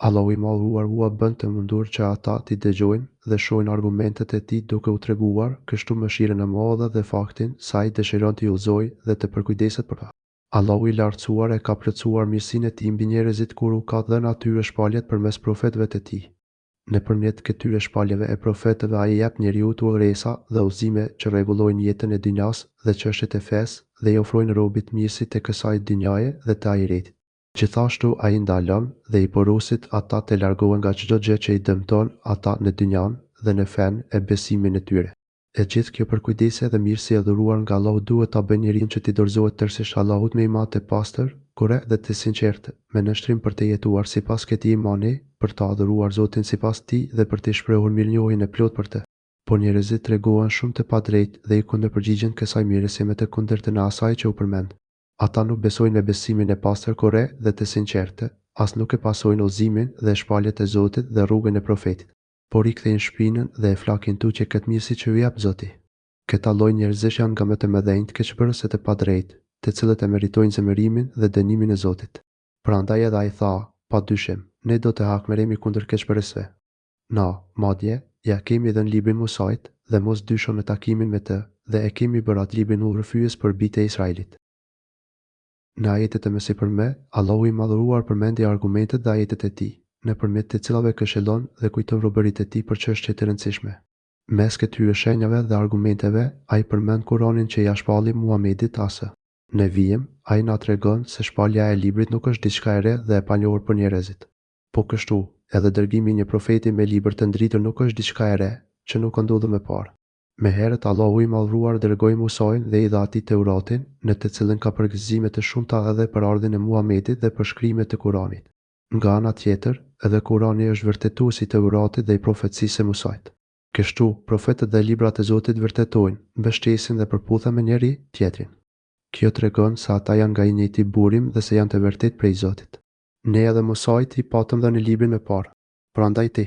Allahu i Madhëruar ua bën të mundur që ata t'i dëgjojnë dhe shohin argumentet e Tij duke u treguar kështu mëshirën e madhe dhe faktin se Ai dëshiron t'i udhëzojë dhe të përkujdeset për ta. Allahu i Lartësuar e ka plotësuar mirësinë e Tij mbi njerëzit kur u ka dhënë atyre shpalljet përmes profetëve të Tij. Nëpërmjet këtyre shpalljeve e profetëve ai i jep njeriut urdhëresa dhe udhëzime që rregullojnë jetën e dynjasë dhe çështjet e fesë dhe i ofrojnë robit mirësi të kësaj dynjaje dhe të ahiretit. Gjithashtu ai i ndalon dhe i porosit ata të largohen nga çdo gjë që i dëmton ata në dynjanë dhe në fenë e besimin e tyre. E gjithë kjo përkujdesje dhe mirësi e dhuruar nga Allahu duhet ta bëjë njeriun që t'i dorëzohet tërësisht Allahut me iman të pastër, korrekt dhe të sinqertë, me nënshtrim për të jetuar sipas këtij imani, për ta adhuruar Zotin sipas tij dhe për t'i shprehur mirënjohjen e plotë për të. Por njerëzit tregohen shumë të padrejtë dhe i kundërpërgjigjen kësaj mirësie me të kundërtën e asaj që u përmend. Ata nuk besojnë me besimin e pastër korrekt dhe të sinqertë, as nuk e pasojnë udhëzimin dhe shpalljet e Zotit dhe rrugën e Profetit. por i kthejnë shpinën dhe e flakin tutje këtë mirësi që u jep Zoti. Këta lloj njerëzish janë nga më të mëdhenjtë keqbërës e të padrejtë, të cilët e meritojnë zemërimin dhe dënimin e Zotit. Prandaj edhe ai tha, Pa dyshim, ne do të hakmerremi kundër keqbërësve. Na, madje, ia kemi dhënë librin Musait, dhe mos dysho në takimin me të, dhe e kemi bërë atë librin udhërrëfyes për bijtë e Israilit. Në ajetet e mësipërme, Allahu i Madhëruar përmendi argumentet dhe ajetet e Tij, nëpërmjet të cilave këshillon dhe kujton robërit e Tij për çështje të rëndësishme. Mes këtyre shenjave dhe argumenteve, Ai përmend Kuranin që ia shpalli Muhamedit a.s. Në vijim, Ai na tregon se shpallja e librit nuk është diçka e re dhe e panjohur për njerëzit. Po kështu, edhe dërgimi i një profeti me libër të ndritur nuk është diçka e re, që nuk ka ndodhur më parë. Më herët Allahu i Madhëruar dërgoi Musain dhe i dha atij Teuratin, në të cilën ka përgëzime të shumta edhe për ardhjen e Muhamedit dhe përshkrime të Kuranit. Nga ana tjetër, edhe Kurani është vërtetues i Teuratit dhe i profecisë së Musait. Kështu, profetët dhe librat e Zotit vërtetojnë, mbështesin dhe përputhen me njëri, tjetrin. Kjo tregon se ata janë nga i njëjti burim dhe se janë të vërtetë prej Zotit. Ne edhe Musait i patëm dhënë librin më parë. Prandaj ti,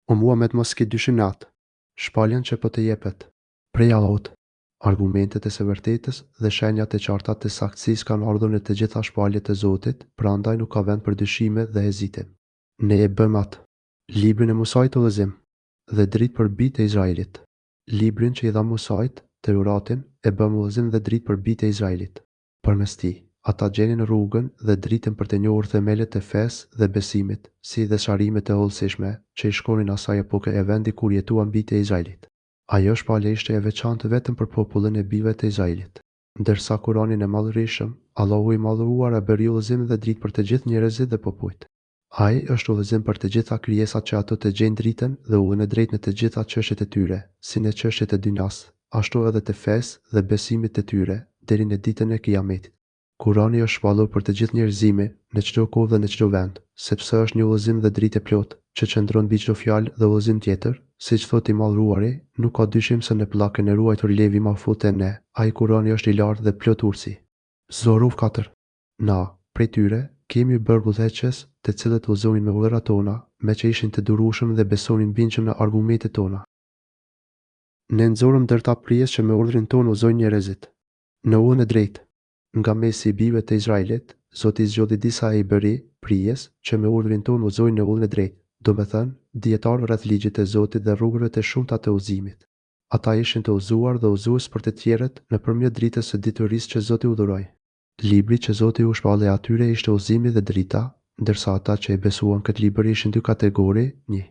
o Muhamed mos ki dyshim në atë. Shpalljen që po të jepet. Prej Allahut. Argumentet e së vërtetës dhe shenjat e qarta të saktësisë kanë ardhur në të gjitha shpalljet e Zotit, prandaj nuk ka vend për dyshime dhe hezitim. Ne e bëmë atë. Librin e Musait udhëzim. Dhe dritë për bijtë e Izraelit. Librin që i dhamë Musait, Teuratin, e bëmë udhëzim dhe dritë për bijtë e Izraelit. Përmes tij, ata gjenin rrugën dhe dritën për të njohur themelet e fesë dhe besimit, si dhe sqarime të hollësishme, që i shkonin asaj epoke e vendi kur jetuan bijtë e Izraelit. Ajo shpallje ishte e veçantë vetëm për popullin e bijve të Izraelit. Ndërsa Kuranin e Madhërishëm, Allahu i Madhëruar e bëri udhëzim dhe dritë për të gjithë njerëzit dhe popujt. Ai është udhëzim për të gjitha krijesat që ato të gjejnë dritën dhe udhën e drejtë në të gjitha çështjet e tyre, si në çështjet e dynjasë, ashtu edhe të fesë dhe besimit të tyre, deri në ditën e Kijametit. Kurani është shpallur për të gjithë njerëzimin, në çdo kohë dhe në çdo vend, sepse është një udhëzim dhe dritë e plotë, që qëndron mbi çdo fjalë dhe udhëzim tjetër, siç thotë i Madhëruari, Nuk ka dyshim se në pllakën e ruajtur Levhi Mahfudh te Ne, ai Kurani është i lartë dhe plot urtësi. Zuhruf katër. Na, prej tyre, kemi bërë udhëheqës, të cilët udhëzonin me urdhrat tona, meqë ishin të durueshëm dhe besonin bindshëm në argumentet tona. Ne nxorëm ndër ta prijës që me urdhrin tonë udhëzojnë njerëzit. Në udhën e drejtë. Nga mesi i bijve të Izraelit, Zoti zgjodhi disa e i bëri, prijës, që me urdhrin tonë udhëzojnë në udhën e drejtë, domethënë, dijetarë rreth ligjit të Zotit dhe rrugëve të shumta të udhëzimit. Ata ishin të udhëzuar dhe udhëzues për të tjerët nëpërmjet dritës së diturisë që Zoti u dhuroi. Libri që Zoti u shpalli atyre ishte udhëzimi dhe drita, ndërsa ata që e besuan këtë libër ishin dy kategori, një.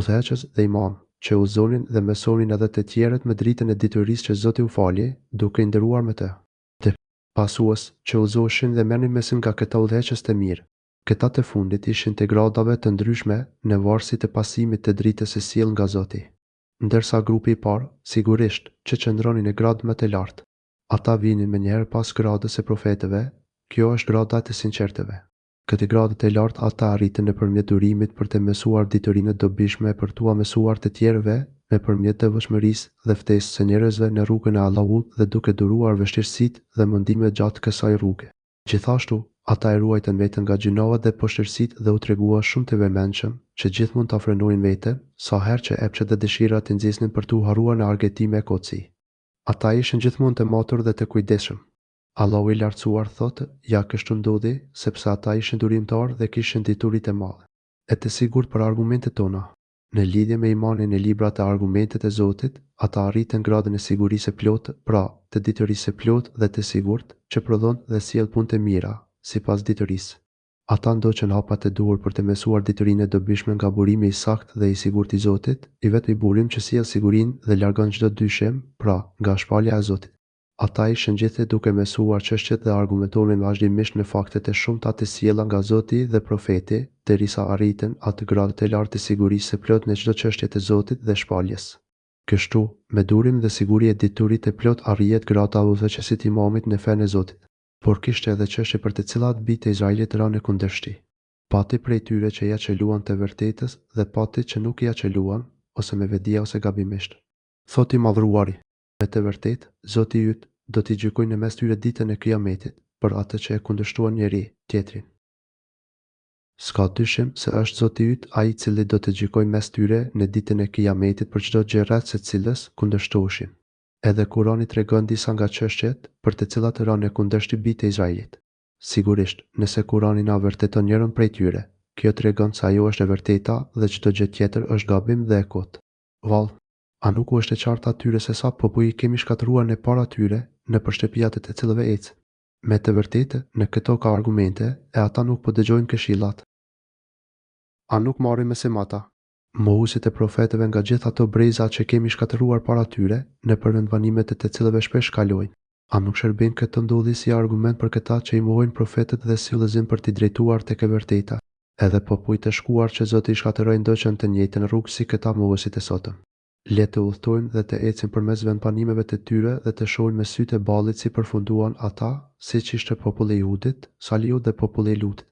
Udhëheqës dhe imamë, që udhëzonin dhe mësonin edhe të tjerët me dritën e diturisë që Zoti u fali, duke i nderuar me të. Dy. Pasues, që udhëzoheshin dhe merrnin mësim nga këta udhëheqës të mirë. Këta të fundit ishin të gradave të ndryshme në varësi të pasimit të dritës së sjellë nga Zoti. Ndërsa grupi i parë, sigurisht, që qëndronin në gradë më të lartë. Ata vinin menjëherë pas gradës së profetëve, kjo është grada e të sinqertëve. Këtë gradë të lartë ata arritën nëpërmjet durimit për të mësuar diturinë e dobishme e për t'ua mësuar të tjerëve, nëpërmjet devotshmërisë dhe ftesës së njerëzve në rrugën e Allahut dhe duke duruar vështirësitë dhe mundimet gjatë kësaj rruge. Gjithashtu, ata e ruajtën veten nga gjynahet dhe poshtërsitë dhe u treguan shumë të vëmendshëm, që gjithmonë ta frenonin veten, sa herë që epshet dhe dëshirat i nxisnin për t'u harruar në argëtime e kotësi. Ata ishin gjithmonë të matur dhe të kujdesshëm. Allahu i Lartësuar thotë, Ja kështu ndodhi, sepse ata ishin durimtarë dhe kishin dituri të madhe. E të sigurt për argumentet tona. Në lidhje me imanin në librat e argumentet e Zotit, ata arritën gradën e sigurisë së plotë, pra, të diturisë së plotë dhe të sigurt, që prodhon dhe sjell punë të mira, sipas diturisë. Ata ndoqën hapat e duhur për të mësuar diturinë e dobishme nga burimi i saktë dhe i sigurt i Zotit, i vetmi burim që sjell sigurinë dhe largon çdo dyshim, pra, nga shpallja e Zotit. Ata ishin gjithnjë duke mësuar çështjet dhe argumentonin vazhdimisht me faktet e shumta të sjella nga Zoti dhe Profeti, derisa arritën atë gradë të lartë të sigurisë së plotë në çdo çështje të Zotit dhe shpalljes. Kështu, me durim dhe siguri e dituri të plotë arrihet grada e udhëheqësit imamit në fenë e Zotit. Por kishte edhe çështje për të cilat bijtë e Izraelit ranë në kundërshti. Pati prej tyre që ia qëlluan të vërtetës dhe pati që nuk ia qëlluan, ose me vetëdije ose gabimisht. Thotë i Madhëruari. Me të vërtetë, Zoti yt do t'i gjykojë në mes tyre Ditën e Kijametit, për atë që e kundërshtuan njëri, tjetrin. S'ka dyshim se është Zoti yt Ai i cili do të gjykojë mes tyre në Ditën e Kijametit për çdo gjë rreth së cilës kundërshtoheshin. Edhe Kurani tregon disa nga çështjet, për të cilat ranë në kundërshti bijtë e Izraelit. Sigurisht, nëse Kurani na vërteton njërën prej tyre, kjo tregon se ajo është e vërteta dhe çdo gjë tjetër është gabim dhe e kotë. Vallë, A nuk u është e qartë atyre se sa popuj i kemi shkatërruar ne para tyre, nëpër shtëpiat e të cilëve ecin? Me të vërtetë, në këto ka argumente, e ata nuk po dëgjojnë këshillat. A nuk marrin mësim ata? Mohuesit e profetëve nga gjithë ato breza që kemi shkatërruar para tyre, nëpër vendbanimet e të cilëve shpesh kalojnë. A nuk shërbejnë këto ndodhi si argument për këta që i mohojnë profetët dhe si udhëzim për t'i drejtuar tek e vërteta? Edhe popujt e shkuar që Zoti i shkatërroi ndoqën të njëjtën rrugë si këta mohuesit e sotëm. Le të udhëtojnë dhe të ecin përmes vendbanimeve të tyre dhe të shohin me sytë e ballit si përfunduan ata, siç ishte populli i Hudit, Salihut dhe populli i Lutit.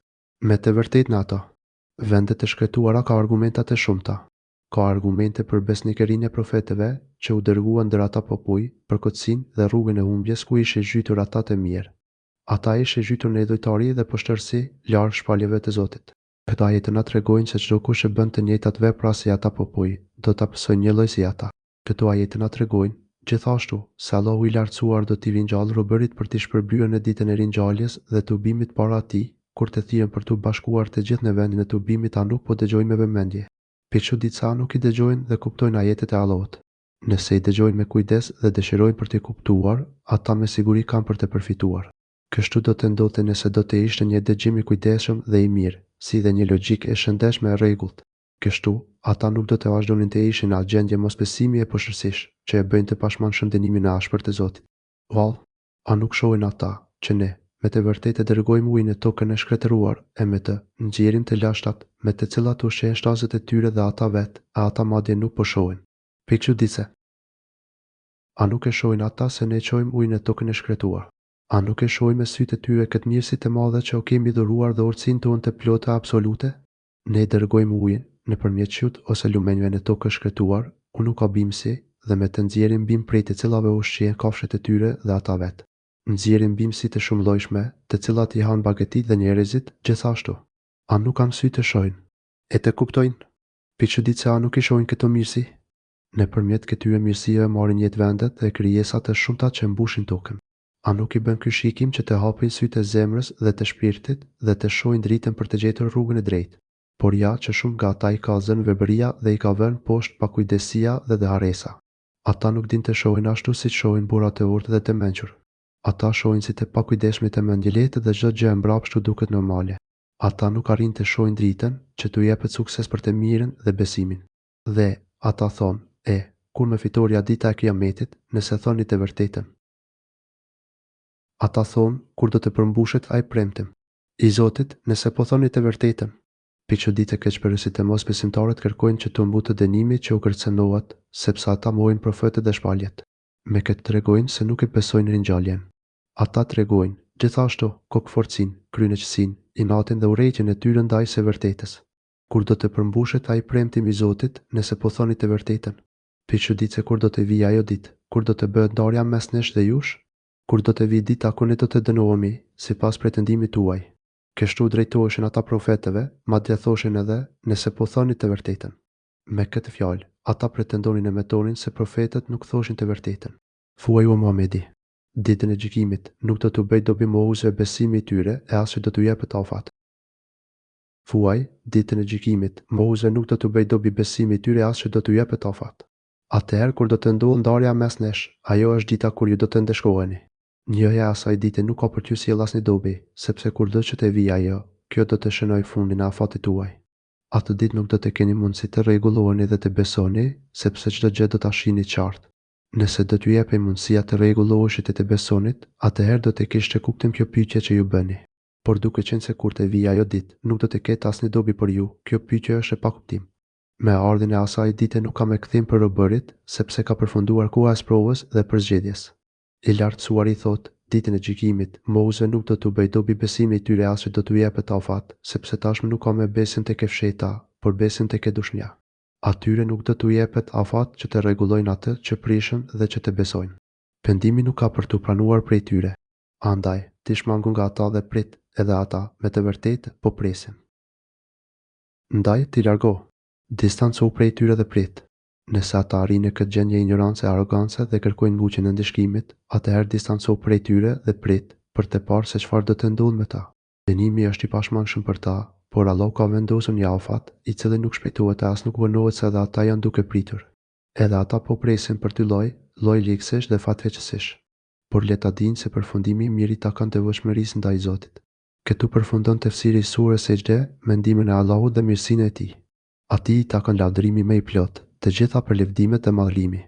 Me të vërtetë në ato vende të shkretuara ka argumenta të shumta. Ka argumente për besnikërinë e profetëve që u dërguan ndër ata popuj, për kotësinë dhe rrugën e humbjes ku ishin zhytur ata të mjerë. Ata ishin zhytur në idhujtari dhe poshtërsi, larg shpalljeve të Zotit. Këto ajete na tregojnë se çdokush që bën të njëjtat vepra si ata popuj, do ta pësojë njëlloj si ata. Këto ajete na tregojnë, gjithashtu, se Allahu i Lartësuar do t'i ringjallë robërit për t'i shpërblyer në Ditën e Ringjalljes dhe tubimit para Tij, kur të thirren për t'u bashkuar të gjithë në vendin e tubimit a nuk po dëgjojnë me vëmendje. Pikë çudi ca nuk i dëgjojnë dhe kuptojnë ajetet e Allahut. Nëse i dëgjojnë me kujdes dhe dëshirojnë për t'i kuptuar, ata me siguri kanë për të përfituar. Kështu do të ndodhte nëse do të ishte një dëgjim i kujdesshëm dhe i mirë, si dhe një logjikë e shëndetshme e rregullt. Kështu, ata nuk do të vazhdonin të ishin në atë gjendje mosbesimi e poshtërsisë, që e bëjnë të pashmangshëm dënimin e ashpër të Zotit. Vallë, a nuk shohin ata, që Ne, me të vërtetë e dërgojmë ujin në tokën e shkretëruar, e me të, nxjerrim të lashtat, me të cilat ushqehen shtazët e tyre dhe ata vetë, e ata madje nuk po shohin. Pikë çuditëse! A nuk e shohin ata se Ne çojmë ujin në tokën e shkretuar? A nuk e shohin me sytë e tyre këtë mirësi të madhe që u kemi dhuruar dhe urtësinë tonë të plotë e absolute? Ne dërgojmë ujin, nëpërmjet shiut ose lumenjve në tokë të shkretuar, ku nuk ka bimësi, dhe me të nxjerrim bimë prej të cilave ushqehen kafshët e tyre dhe ata vetë. Nxjerrim bimësi të shumëllojshme, të cilat i hanë bagëtitë dhe njerëzit, gjithashtu. A nuk kanë sy të shohin? E të kuptojnë? Pikëçuditë se a nuk i shohin këto mirësi? Nëpërmjet këtyre mirësive marrin jetë vendet dhe krijesat e shumta që mbushin tokën. A nuk i bën ky shikim që të hapin sytë e zemrës dhe të shpirtit dhe të shohin dritën për të gjetur rrugën e drejtë? Por ja që shumë nga ata i ka zënë verbëria dhe i ka vënë poshtë pakujdesia dhe dhe harresa. Ata nuk dinë të shohin ashtu siç shohin burrat e urtë dhe të mençur. Ata shohin si të pakujdesshmit e mendjelehtë dhe çdo gjë e mbrapshtë u duket normale. Ata nuk arrijnë të shohin dritën, që t'u jepet sukses për të mirën dhe besimin. Dhe, ata thonë, E, kur më fitorja dita e Kijametit, nëse thoni të vërtetën? Ata thonë, Kur do të përmbushet ai premtim? I Zotit, nëse po thoni të vërtetën. Pikëçuditë keqbërësit e mosbesimtarët kërkojnë që t'u mbutet dënimi që u kërcënohet, sepse ata mohojnë profetët dhe shpalljet. Me këtë tregojnë se nuk e besojnë ringjalljen. Ata tregojnë, gjithashtu, kokëfortësinë, kryeneçësinë, inatin dhe urrejtjen e tyre ndaj së vërtetës. Kur do të përmbushet ai premtim i Zotit, nëse po thoni të vërtetën? Pikëçuditë se kur do të vijë ajo ditë, kur do të bëhet ndarja mes nesh dhe jush? Kur do të vijë dita kur ne do të dënohemi, sipas pretendimit tuaj? Kështu u drejtoheshin ata profetëve, madje thoshin edhe, nëse po thoni të vërtetën. Me këtë fjalë, ata pretendonin e metonin se profetët nuk thoshin të vërtetën. Thuaj o Muhamedi, Ditën e Gjykimit, nuk do t'u bëjë dobi mohuesve besimi i tyre e as që do t'u jepet afat. Thuaj, Ditën e Gjykimit, mohuesve nuk do t'u bëjë dobi besimi i tyre as që do t'u jepet afat. Atëherë kur do të ndodhë ndarja mes nesh, ajo është dita kur ju do të ndëshkoheni. Njohja e asaj dite nuk ka për t'ju sjellë asnjë dobi, sepse kurdo që të vijë ajo, kjo do të shënojë fundin e afatit tuaj. Atë ditë nuk do të keni mundësi të rregulloheni dhe të besoni, sepse çdo gjë do ta shihni qartë. Nëse do t'ju jepej mundësia të rregulloheshit e të besonit, atëherë do të kishte kuptim kjo pyetje që ju bëni. Por duke qenë se kur të vijë ajo ditë, nuk do të ketë asnjë dobi për ju, kjo pyetje është e pakuptimtë. Me ardhjen e asaj dite nuk ka më kthim për robërit, sepse ka përfunduar koha e sprovës dhe përzgjedhjes. I Lartësuari thotë, Ditën e Gjykimit, mohuesve nuk do t'u bëjë dobi besimi i tyre as që do t'u jepet afat, sepse tashmë nuk ka më besim tek e fshehta, por besim tek e dukshmja. Atyre nuk do t'u jepet afat që të rregullojnë atë që prishën dhe që të besojnë. Pendimi nuk ka për t'u pranuar prej tyre. Andaj, ti shmangu nga ata dhe prit, edhe ata, me të vërtetë, po presin. Ndaj, ti largohu. Distancohu prej tyre dhe prit. Nëse ata arrijnë në këtë gjendje injorance e arrogance dhe kërkojnë ngutjen e ndëshkimit, atëherë distancohu prej tyre dhe prit, për të parë se çfarë do të ndodhë me ta. Dënimi është i pashmangshëm për ta, por Allahu ka vendosur një afat, i cili nuk shpejtohet e as nuk vonohet se edhe ata janë duke pritur. Edhe ata po presin për ty lloj, lloj ligësish dhe fatkeqësish. Por le ta dinë se përfundimi i mirë i takon devotshmërisë ndaj Zotit. Këtu përfundon tefsiri i Sures Sexhde me ndihmën e Allahut dhe mirësinë e Tij. Atij i takon lavdërimi më i plotë, të gjitha përlëvdimet dhe madhërimi.